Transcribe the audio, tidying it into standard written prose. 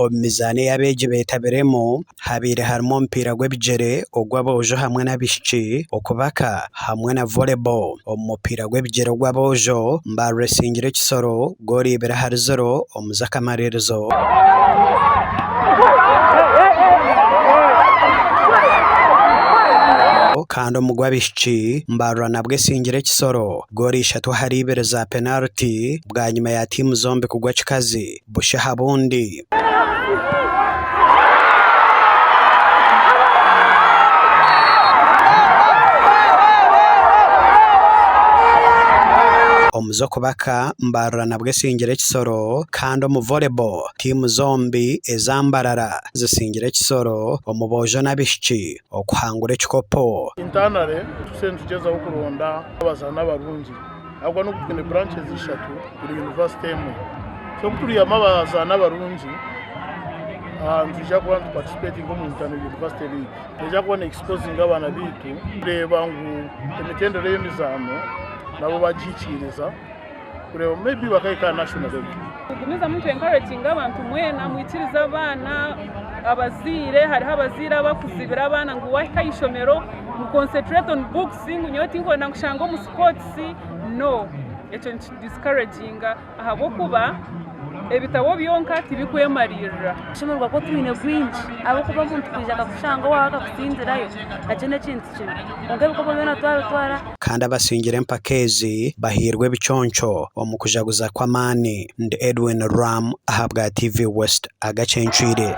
Omu mizaano ei abeegi betabiremu habaire harimu omupiira gw'ebigyere ogw'aboojo hamwe n'abaishiki, okubaka hamwe na volleyball. Omu mupiira gw'ebigyere ogw'aboojo, Mbarara esingire Kisoro goolo ibiri ahari ziro omu z'akamaririzo. Kandi omu gw'abaishiki, Mbarara nabwo esingire Kisoro goolo ishatu ahari ibiri za penariti bwanyima ya tiimu zombi kugwa kikazi busha aha bundi. Omu z'okubaka, Mbarara nabwo esingire Kisoro kandi omu volleyball, tiimu zombi eza Mbarara zisingire Kisoro omu boojo n'abaishiki okuhangura ekikopo. Internally, tuse nitugyezaho kuronda abazaani abarungi ahabw'okuba n'obu twine branches ishatu buri university emwe so obu turihamu abazaani abarungi nitwija kuba nitu participatinga omu inter university league neija kuba ne exposinga abaana baitu kureeba ngu emitendera ey'emizaano nabo bagihikiiriza kureeba maybe bakahika aha national level. Tugumizamu nitu encouraginga abantu mwena mwikirize abaana, abazaire, hariho abazaire abakuzibira abaana ngu wahika aha ishomero ngu concentrate on books ngu nyowe tinkwenda nkushange omu sports, no ekyo nitu discouraginga ahabw'okuba ebitabo byonka tibikwemariirira. Okushemererwa ku twine kwingi ahabw'okuba omuntu kwija akakushanga owaawe akakutsindirayo nakyo n'ekintu kibi kwonka ebikopo byona twabitwara. Kandi abasingire empaka ezi bahairwe ebiconco omu kujaguza kw'amaani. Ndi Edwin Ram ahabwa TV West. Agacencwire.